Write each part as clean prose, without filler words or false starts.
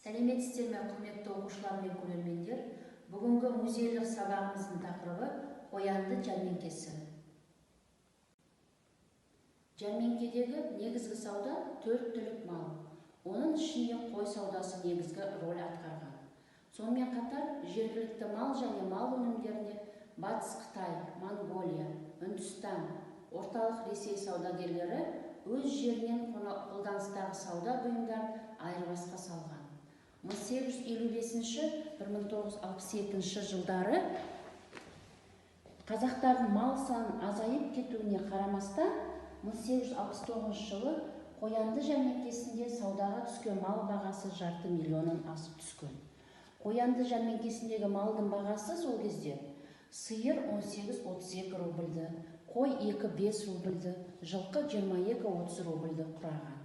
Сәлеметсіздер ме, құрметті оқушылар мен көрермендер! Бүгінгі музейлік сабағымыздың тақырыбы Қоянды жәрмеңкесі. Жәрмеңкедегі негізгі сауда төрт түлік мал. Оның ішінде қой саудасы негізгі роль атқарған. Сонымен қатар жергілікті мал және мал өнімдеріне Батыс Қытай, Монғолия, Үндістан, Орталық Ресей саудагерлері өз жерінен қолданыстағы сауда бұйымдарын айырбасқа салған. 1855-1962 жылдары қазақтардың мал санының азайып кетуіне қарамастан, 1869 жылы Қоянды жәрмеңкесінде саудаға түскен мал бағасы жарты миллионнан асып түскен. Қоянды жәрмеңкесіндегі малдың бағасы сол кезде сиыр 18-32 рубльді, қой 2-5 рубльді, жылқы 22-30 рубльді құраған.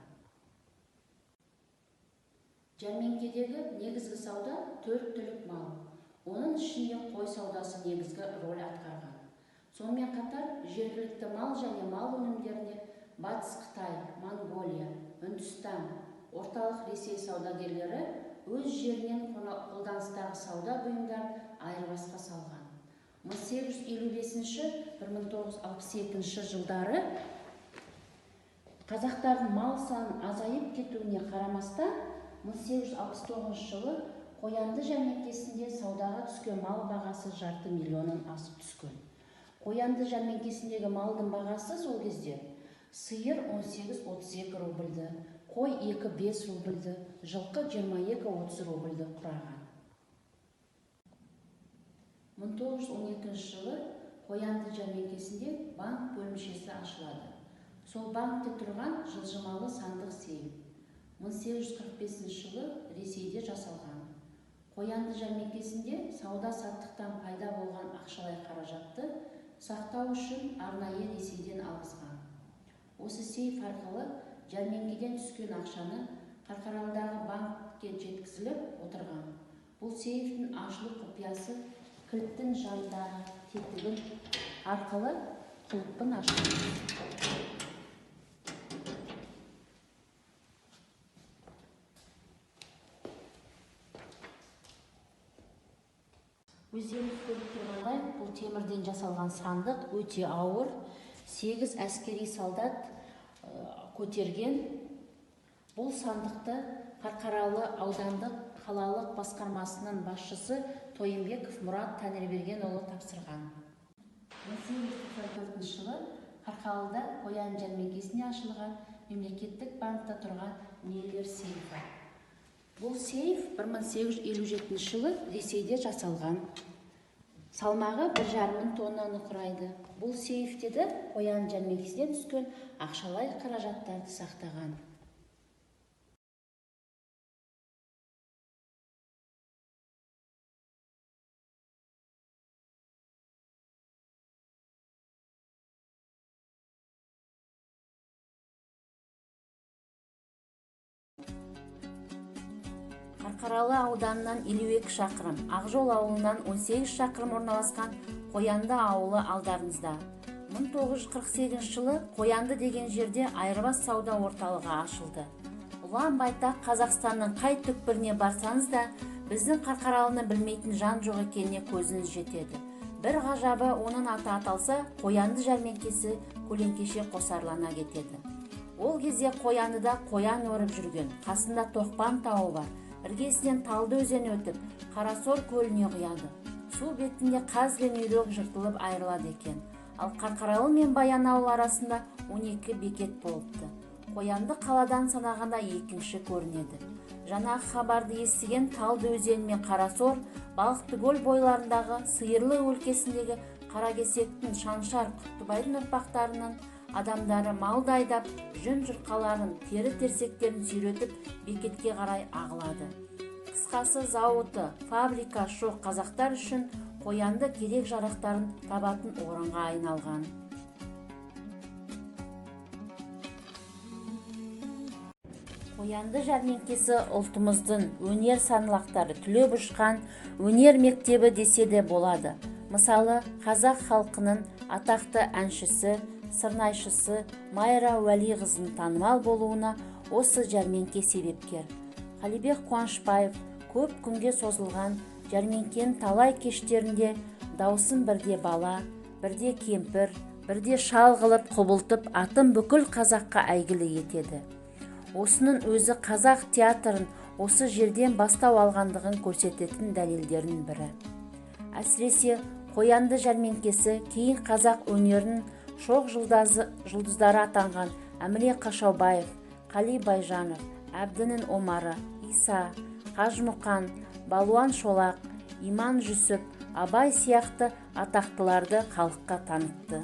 Жәрмеңкедегі негізгі сауда төрт түлік мал. Оның ішінде қой саудасы негізгі роль атқарған. Сонымен қатар жергілікті мал және мал өнімдеріне Батыс Қытай, Монғолия, Үндістан, Орталық Ресей саудагерлері өз жерінен қолданыстағы сауда бұйымдарын айырбасқа салған. 1855-1962 жылдары қазақтардың мал санының азайып кетуіне қарамастан, 1869 жылы Қоянды жәрмеңкесінде саудаға түскен мал бағасы жарты миллионнан асып түскен. Қоянды жәрмеңкесіндегі малдың бағасы сол кезде сиыр 18-32 рубльді, қой 2-5 рубльді, жылқы 22-30 рубльді құраған. 1912 жылы Қоянды жәрмеңкесінде банк бөлімшесі ашылады. Сол банкте тұрған жылжымалы сандық сейф 1845 жылы Ресейде жасалған. Қоянды жәрмеңкесінде сауда-саттықтан пайда болған ақшалай қаражатты сақтау үшін арнайы Ресейден алғызған. Осы сейф арқылы жәрмеңкеден түскен ақшаны Қарқаралыдағы банкке жеткізіліп отырған. Бұл сейфтің ашылу құпиясы кілттің жанындағы тетігін арқылы құлыппен ашылады. Өздеріңіз көріп тұрғандай, бұл темірден жасалған сандық өте ауыр. 8 әскери солдат көтерген. Бұл сандықты Қарқаралы аудандық қалалық басқармасының басшысы Тойымбеков Мұрат Тәңірбергенұлы тапсырған. 1894 жылы Қарқаралыда Қоян жәрмеңкесінде ашылған мемлекеттік банкта тұрған Миллер сейфі. Бұл сейф 1857 жылы Ресейде жасалған. Салмағы бір жарым мың тоннаны құрайды. Бұл сейфте де Қоян жәрмеңкесінен түскен ақшалай қаражаттарды сақтаған. Қарқаралы ауданынан 52 шақырым, Ақжол ауылынан 18 шақырым орналасқан Қоянды ауылы алдарыңызда. 1948 жылы Қоянды деген жерде айырбас сауда орталығы ашылды. Ұлан байтақ Қазақстанның қай түкпіріне барсаңыз да, біздің Қарқаралыны білмейтін жан жоқ екеніне көзіңіз жетеді. Бір ғажабы, оның аты аталса, Қоянды жәрмеңкесі көлеңкеше қосарлана кетеді. Ол кезде Қояндыда қоян өріп жүрген, қасында Тоқпан тауы бар. Іргесінен Талды өзені өтіп, Қарасор көліне құяды. Су бетінде қаз бен үйрек жыртылып айырылады екен. Ал Қарқаралы мен Баянауыл арасында 12 бекет болыпты. Қоянды қаладан санағанда екінші көрінеді. Жаңағы хабарды естіген Талды өзені мен Қарасор, Балықтыкөл бойларындағы Сиырлы өлкесіндегі Қаракесектің, Шаншар, Құттыбайдың ұрпақтарының адамдары малды айдап, жүн жұрқаларын, тері терсектерін сүйретіп, бекетке қарай ағылады. Қысқасы, зауыты, фабрика жоқ қазақтар үшін Қоянды керек жарақтарын табатын орынға айналған. Қоянды жәрмеңкесі ұлтымыздың өнер саңлақтары түлеп ұшқан өнер мектебі десе де болады. Мысалы, қазақ халқының атақты әншісі, сырнайшысы Майра Уәлиқызының танымал болуына осы жәрмеңке себепкер. Қалибек Қуанышбаев көп күнге созылған жәрмеңкенің талай кештерінде даусын бірде бала, бірде кемпір, бірде шал қылып құбылтып, атын бүкіл қазаққа әйгілі етеді. Осының өзі қазақ театрын осы жерден бастау алғандығын көрсететін дәлелдердің бірі. Әсіресе Қоянды жәрмеңкесі кейін қазақ өнерінің шоқ жұлдыздары атанған Әміре Қашаубаев, Қали Байжанов, Әбдінің Омары, Иса, Қажымұқан, Балуан Шолақ, Иман Жүсіп, Абай сияқты атақтыларды халыққа танытты.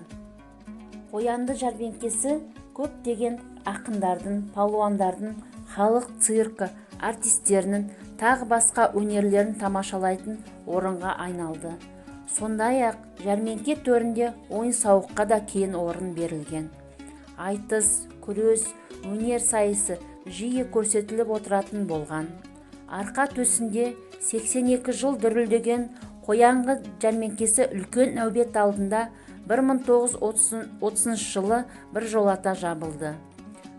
Қоянды жәрмеңкесі көптеген ақындардың, палуандардың, халық циркі артистерінің, тағы басқа өнерлерін тамашалайтын орынға айналды. Сондай-ақ жәрмеңке төрінде ойын-сауыққа да кең орын берілген. Айтыс, күрес, өнер сайысы жиі көрсетіліп отыратын болған. Арқа төсінде 82 жыл дүрілдеген Қоянды жәрмеңкесі үлкен нәубет алдында 1930 жылы бір жолата жабылды.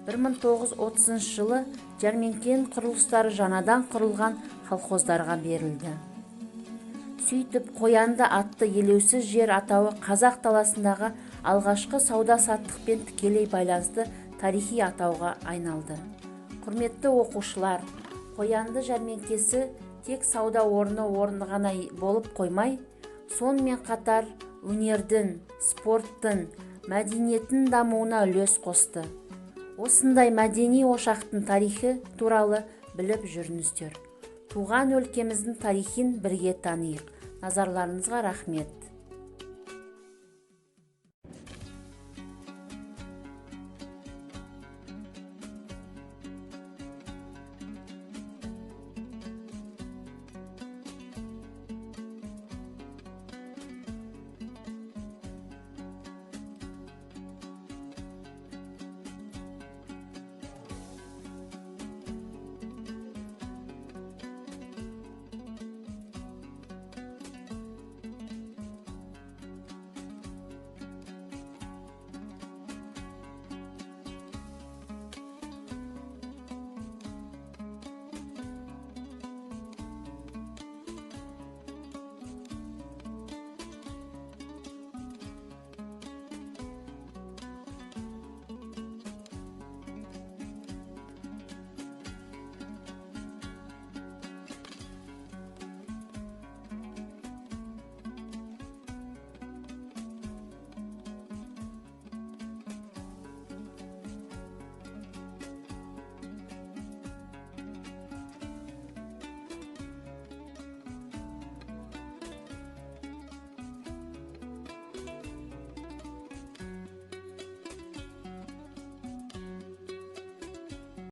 1930 жылы жәрмеңкенің құрылыстары жаңадан құрылған колхоздарға берілді. Сөйтіп, Қоянды атты елеусіз жер атауы қазақ даласындағы алғашқы сауда-саттықпен тікелей байланысты тарихи атауға айналды. Құрметті оқушылар, Қоянды жәрмеңкесі тек сауда орны ғана болып қоймай, сонымен қатар өнердің, спорттың, мәдениеттің дамуына үлес қосты. Осындай мәдени ошақтың тарихы туралы біліп жүріңіздер. Туған өлкеміздің тарихын бірге таниық. Назарларыңызға рахмет.